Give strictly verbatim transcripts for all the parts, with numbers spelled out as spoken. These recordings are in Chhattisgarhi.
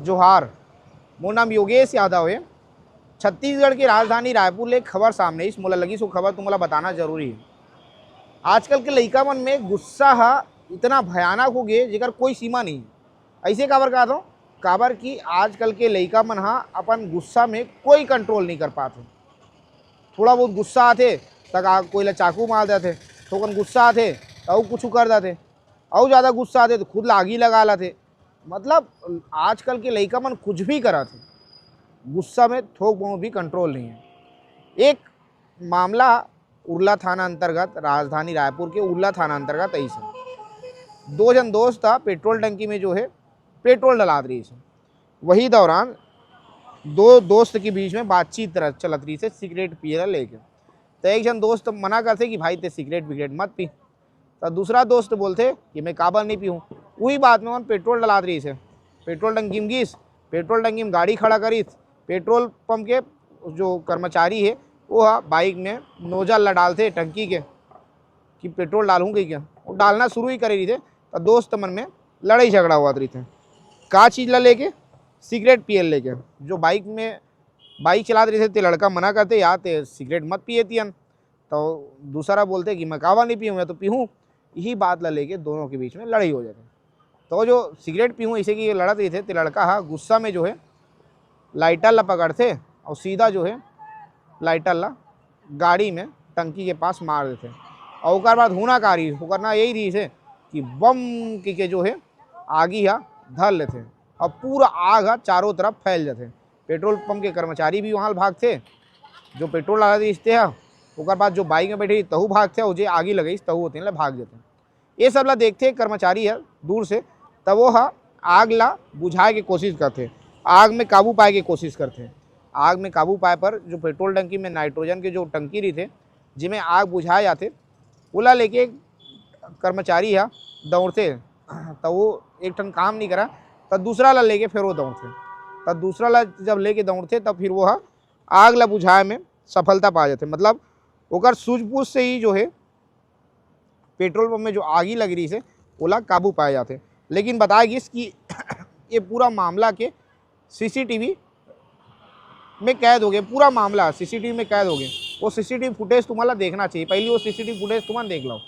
जोहार, मोर नाम योगेश यादव हे। छत्तीसगढ़ के राजधानी रायपुर ले एक खबर सामने आइस, मोला लगिस वो खबर तुमला बताना जरूरी हे। आजकल के लइका मन में गुस्सा ह इतना भयानक हो गे, जेकर कोई सीमा नहीं। ऐसे काबर कहत हूँ? काबर कि आजकल के लइका मन ह अपन गुस्सा में कोई कंट्रोल नहीं कर पात हे। थोड़ा बहुत गुस्सा आथे त का कोई ला चाकू मार देथे, थोकन गुस्सा आथे त अउ कुछ कर देथे, अउ ज़्यादा गुस्सा आथे त खुद ला आगी लगा लेथे। मतलब आजकल के लइका मन कुछ भी करत हे, गुस्सा में थोक बहुत भी कंट्रोल नहीं है। एक मामला उरला थाना अंतर्गत, राजधानी रायपुर के उरला थाना अंतर्गत ऐसे दो झन दोस्त ह पेट्रोल टंकी में जो है पेट्रोल डलात रहिस हे। वही दौरान दो दोस्त के बीच में बातचीत रह-, चलत रहिस हे सिगरेट पिए ला लेके। तो एक झन दोस्त मना करथे कि भाई ते सिगरेट विगरेट मत पी। तो दूसरा दोस्त बोलथे कि मैं काबर नहीं पीहूँ। वही बात में ओमन पेट्रोल डलात रहिस हे, पेट्रोल टंकी में गिस, पेट्रोल टंकी में गाड़ी खड़ा करिस। पेट्रोल पंप के जो कर्मचारी हे वो ह बाइक में नोजल ला डालथे टंकी के कि पेट्रोल डालहूँ कहिके, वो डालना शुरू ही करे रहिथे। तो दोस्त मन में लड़ाई झगड़ा होवत रहिथे। का चीज़ ला लेके? सिगरेट पिए ला लेके। जो बाइक में, बाइक चलात रहिथे ते लड़का मना करथे, "यार ते सिगरेट मत पिए तियन।" तो दूसरा बोलथे कि "मैं काबर नहीं पीहूँ, मैं तो पीहूँ।" यही बात ला लेके दोनों के बीच में लड़ाई हो जाथे। तो जो सिगरेट पीहूँ ऐसे कि ये लड़त रहिथे, ते लड़का ह गुस्सा में जो है लाइटर ला पकड़थे और सीधा जो है लाइटर ला गाड़ी में टंकी के पास मार देथे। और ओकर बाद होना का रहिस, ओकर ना यही रहिस हे कि बम के, के जो है आगी हा धर लेथे और पूरा आग हा चारों तरफ फैल जाथे। पेट्रोल पंप के कर्मचारी भी वहाँ भागथे, जो पेट्रोल डालत रहिस ते हा, ओकर बाद जो बाइक में बैठे रहिस तहू भागथे और जे आगी लगाइस तहू ओतने ला भाग जाथे। ये सब ला देखथे कर्मचारी ह दूर से, तब वो ह आग ला बुझाए के कोशिश करथे, आग में काबू पाए के कोशिश करथे। आग में काबू पाए पर जो पेट्रोल टंकी में नाइट्रोजन के जो टंकी रहिथे, जेमे आग बुझाए जाथे, ओला लेके कर्मचारी ह दौड़थे, त वो एक ठन काम नहीं करा, त दूसरा ला लेके फिर वो दौड़थे। त दूसरा ला जब लेके दौड़थे, तब फिर वो ह आग ला बुझाए में सफलता पा जाथे। मतलब ओकर सूझबूझ से ही जो है पेट्रोल पंप में जो आगी लग रहिस हे, ओला काबू पाए जाथे। लेकिन बताया गिस कि ये पूरा मामला के सीसीटीवी में कैद हो गए, पूरा मामला सीसीटीवी में कैद हो गए। वो सीसीटीवी फुटेज तुम्हाला देखना चाहिए, पहली वो सीसीटीवी फुटेज तुमन देख लो।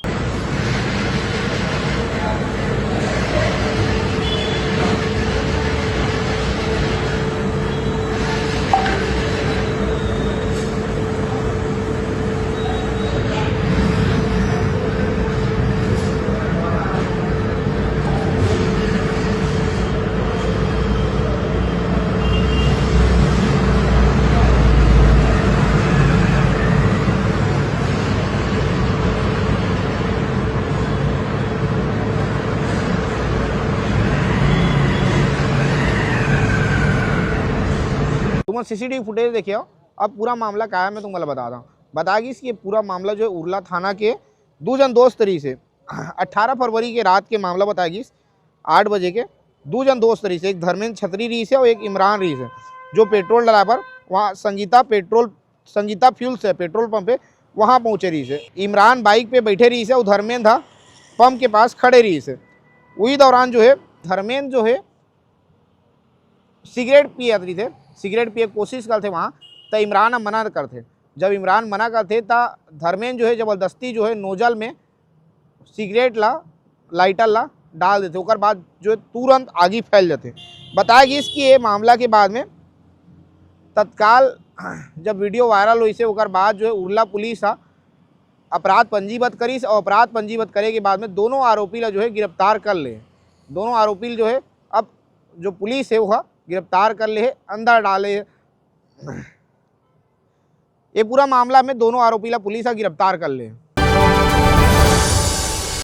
तुमन सीसीटीवी फुटेज देखियो। अब पूरा मामला का है, मैं तुमला बता दूं। बता गिस कि ये पूरा मामला जो है उरला थाना के दू जन दोस्त रहिस हे। अट्ठारह फरवरी के रात के मामला बता गिस, आठ बजे के। दू जन दोस्त रहिस हे, एक धर्मेंद्र छतरी रहिस हे और एक इमरान रहिस हे, जो पेट्रोल डलाए बर वहाँ संगीता पेट्रोल, संगीता फ्यूल्स है पेट्रोल पंप पे, वहाँ पहुँचे रहिस हे। इमरान बाइक पे बैठे रहिस हे और धर्मेंद्र ह पंप के पास खड़े रहिस हे। वही दौरान जो है धर्मेंद्र जो है सिगरेट पियत रहिथे, सिगरेट पिए के कोशिश करथे वहाँ, त इमरान ह मना करथे। जब इमरान मना करथे त धर्मेंद्र जो है जबरदस्ती जो है नोजल में सिगरेट ला, लाइटर ला डाल देथे। ओकर बाद जो है तुरंत आगी फैल जाथे। बताया गिस कि ये मामला के बाद में तत्काल जब वीडियो वायरल होइस हे, ओकर बाद जो है उरला पुलिस ह अपराध पंजीबद्ध करिस और अपराध पंजीबद्ध करे के बाद में दोनों आरोपी ला जो है गिरफ्तार कर ले। दोनों आरोपी जो है अब जो पुलिस है वो गिरफ्तार कर ले है, अंदर डाले है। ये पूरा मामला में दोनों आरोपी ला पुलिस ह गिरफ्तार कर ले।